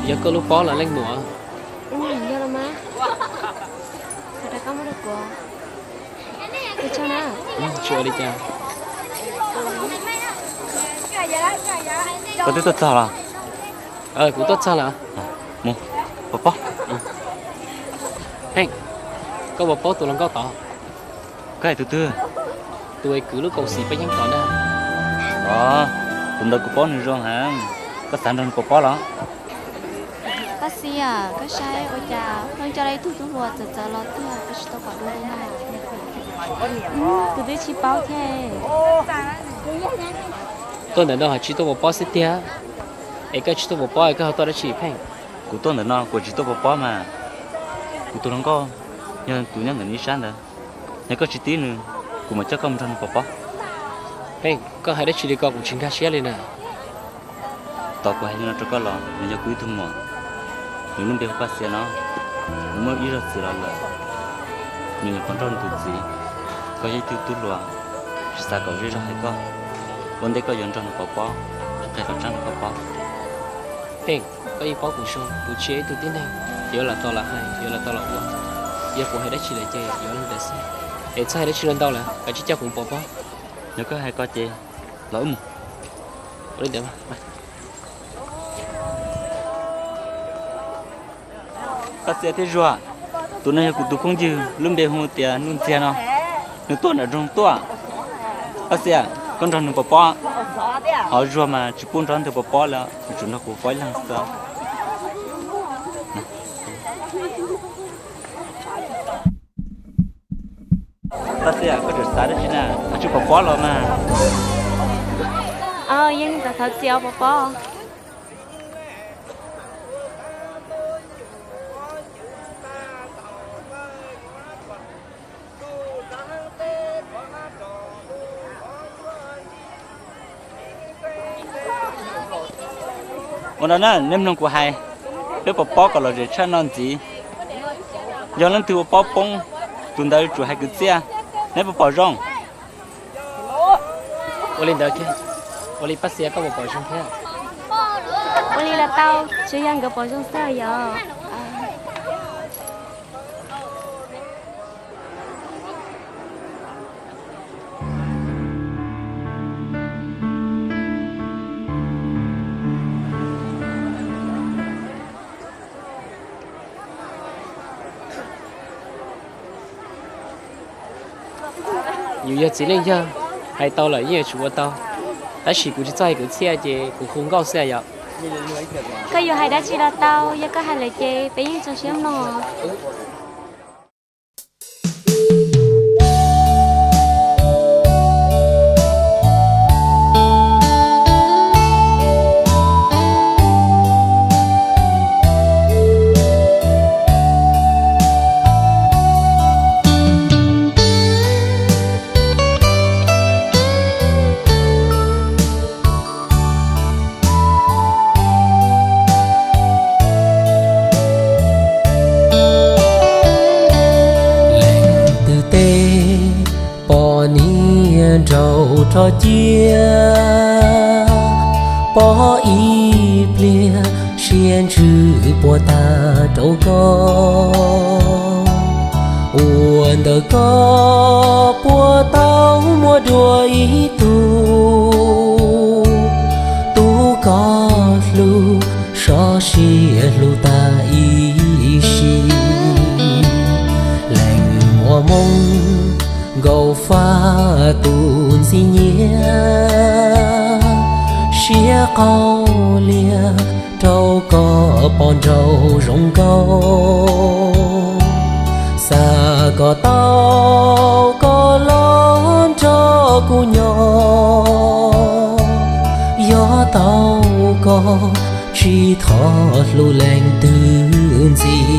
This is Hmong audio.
Yog koj lub pob los leej muam? Yog los mas. Tsis ua li cas. Koj twb tuaj txog los? Kuv tuaj txog lawm. Mus, pov pob. Heej, koj pov pob tus hluas nkauj tod. Koj hais tus twg? Tus es kwv lub kaus xim peb yeeb tod na. Os, tus ntawd kuv paub nws zoo heev. Koj xav nrog nws pov pob los? Paj Xia, koj saib ua cas pheej coj tau ib tug tub hluas txawv txawv los tiag, koj tsis tau pom dua li na. Kuv twb tsis paub thiab. Tuaj ntawm no ho tsis tuaj pov pob xwb tiag, es koj tsis tuaj pov pob es koj ho tuaj dab tsi Pheej? Kuv tuaj ntawm no kuv tsis tuaj pov pob mas. Kuv tus hluas nkauj yog tus nyob ntawm nws ib sab ntawd, yog koj tsis tib nws, kuv mam coj koj mus nrog nws pov pob. Pheej, koj hais dab tsi li ko kuv tsis nkag siab li na. Tos kuv hais li no rau koj los nws yog kuv ib tug muam, nws lub npe hu Paj Xia no, nws muaj ib zaug txiv los lawm, nws nyuam qhuav nrauj nws tus txiv. Koj yog ib tug tub hluas, tsis xav kom zej zog hais koj, ua ntej koj yuav nrog nws pov pob, qhia qhov tseeb rau koj paub. Pheej, koj yeej paub kuv zoo, kuv tsis yog ib tug tib neeg yuav lam tau lam hais, yuav lam tau lam ua. Yog kuv hais dab tsi lawm ces yuav li ntawd xwb, es txhob hais dab tsi ntau lawm, kav tsij coj kuv pov pob. Yog koj hais ko ces los wb mus. Paj Xia thiab Zuag, tus no yog kuv tus phooj ywg lub npe hu tias Nuj Ntxiag no, nws tuaj nram nroog tuaj. Paj Xia, koj nrog nws pov pob, ho Zuag mas tsis pub nrog ntawd pov pob li, nws tsuas nrog kuv pov ib leeg xwb. Paj Xia, koj tseem xav dab tsi na, koj tsis pov pob los mas. Yeej thov txim os pov pob. Ua no na, neb mloog kuv hais, peb pov pob kom lom zem tshaj no ntxiv. Yog leej twg ua pob poob, tus ntawd yuav tsum hais kwv txhiaj. Neb puas pom zoo? Ua li ntawd thiab, ua li Paj Xia koj puas pom zoo thiab? Ua li los tau, tsuas yog nkawd pom zoo xwb yom. Yus yog txiv neej yawg, hais tau lawm yeej yuav tsum ua tau, tab sis kuv tsis txawj hais kwv txhiaj ces kuv hu nkauj xwb yom. Koj yuav hais dab tsi los tau, yog koj hais lawm ces peb yeej tso siab mloog. Leej twg teb poj niam nraug rog cia, pom ib pliag siab ntsws puas tag rau koj. Ua ntawm koj puas tau muaj dua ib tug, tug koj hlub sov siab hlub tag ib sim. Leej muaj moo nkaus faj tus ntxim nyiam, siab qau liag rau koj pom nraug zoo nkauj. Xav kom tau koj los nrog kuv nyob, yog tau koj tsis thov hlub leej twg ntxiv.